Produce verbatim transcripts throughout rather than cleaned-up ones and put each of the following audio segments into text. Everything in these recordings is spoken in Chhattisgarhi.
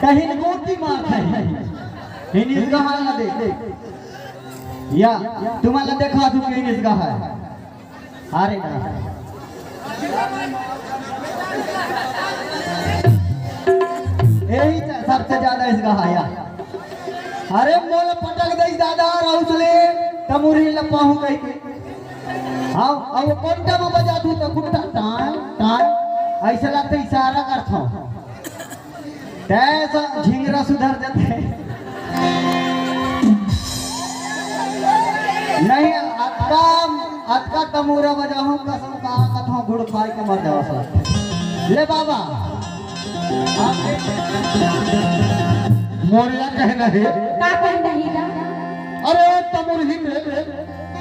तहिन गोटी मार खाही। हिन इसगहा ला दे। या, तुम्हारा देखा तू कहीं इसगहा है। अरे ना। यही च-, सबसे ज्यादा इसगहा या। अरे मोला पटक दे दादा, राउत ले, तमुरी लपाहू कह के। हाँ, अब कोंटा में बजा तू तो कुट्टा टाय, टाय। ऐसा लगता इशारा करता हूँ। तैं स-, झिंगरा सुधर जथे। नहीं, अतका, अतका तमूरा बजाहूँ, कसम का कथों, गुड़ खाए के मर जाओ सब। ले बाबा। मोर या कहना हे। का कहना हे गा? अरे तमुरहिन रे।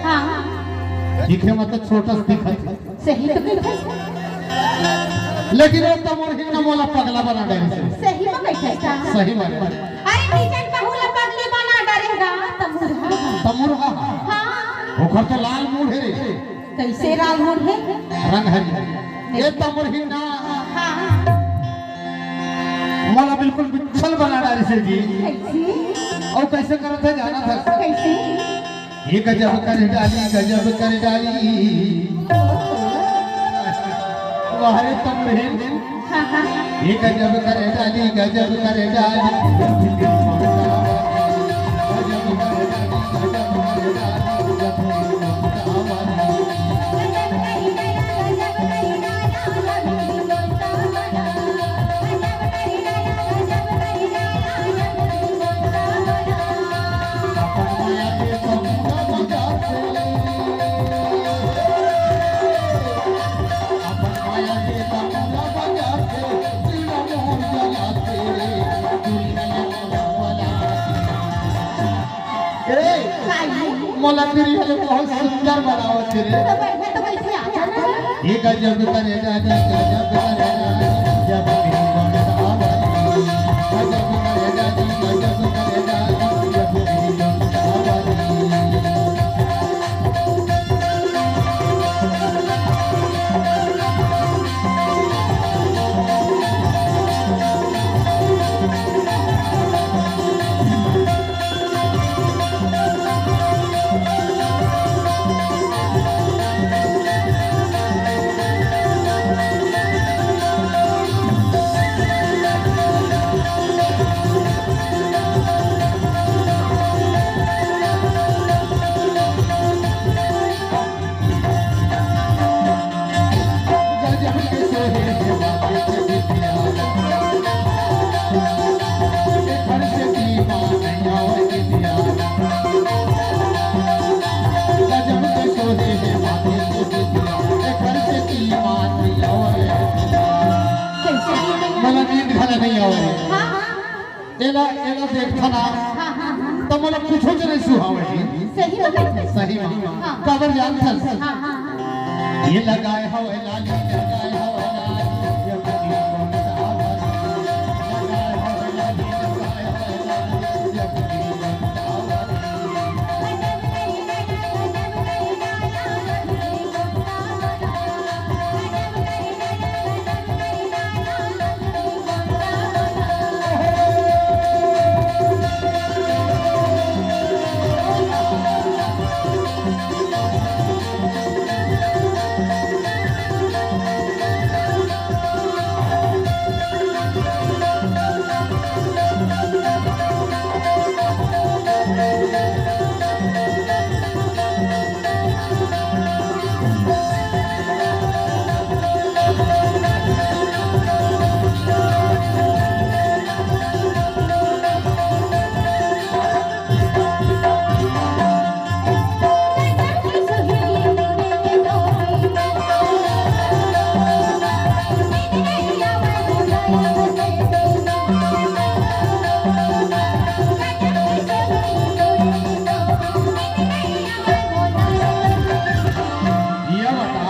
हाँ। दिखे में तो छोटा दिखत हे। सही तो कहिथे। लेकिन वो तमुरहिन ना मोला पगला बना डारिस हे। सही में कहिथे का? सही में। अरे नीचन कहू ला पगली बना डारे गा, तमुरहा। तमुरहा? हाँ। ओकर तो लाल मूड़ हे रे। कैसे लाल मूड़ हे? रंग हरी। ये तमुरहिन ना। हाँ, हाँ। मोला बिल्कुल बिच्छल बना डारिस हे जी। कैसे? अउ कैसे करत हे जानत हस? कैसे? ये गजब कर डाली, गजब कर डाली। वाह रे तमरीन। हाँ, हाँ। ये गजब कर डाली, गजब कर डाली। गजब कर डाली, गजब कर डाली। ए, काई? मोला तेरी हले बहुत सुंदर बनावत हे रे। तो बढ़िया तो कैसे आ जाना? ये गजब करे दादी, गजब करे दादी, जब भी ममता वाली। गजब करे दादी, गजब करे दादी, जब भी ममता वाली। मोला नींद घला नहीं आवे। हाँ, हाँ। एला, एला देखथन ना, हाँ, हाँ, हाँ। त मोला कुछो च नहीं सुहावे। सही में? सही में। हाँ। काबर जानथस? हाँ, हाँ, हाँ। ये लगाए हवे लाली, लगाए हवे लाली, ये बड़ी ममता वाली। लगाए हवे लाली, लगाए हवे लाली, ये बड़ी ममता वाली। ये बता,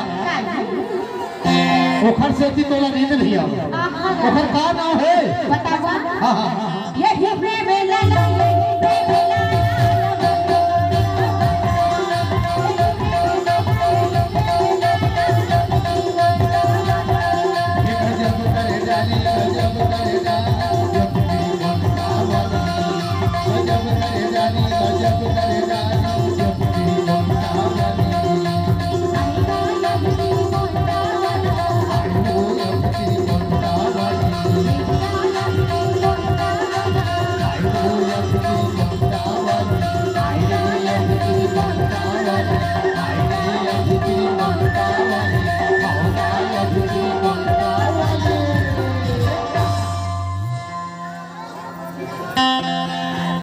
ओखर सेती तोला नींद नहीं आवे। हाँ, हाँ, हाँ। ओखर का नाम हे? बतावा। हाँ, हाँ।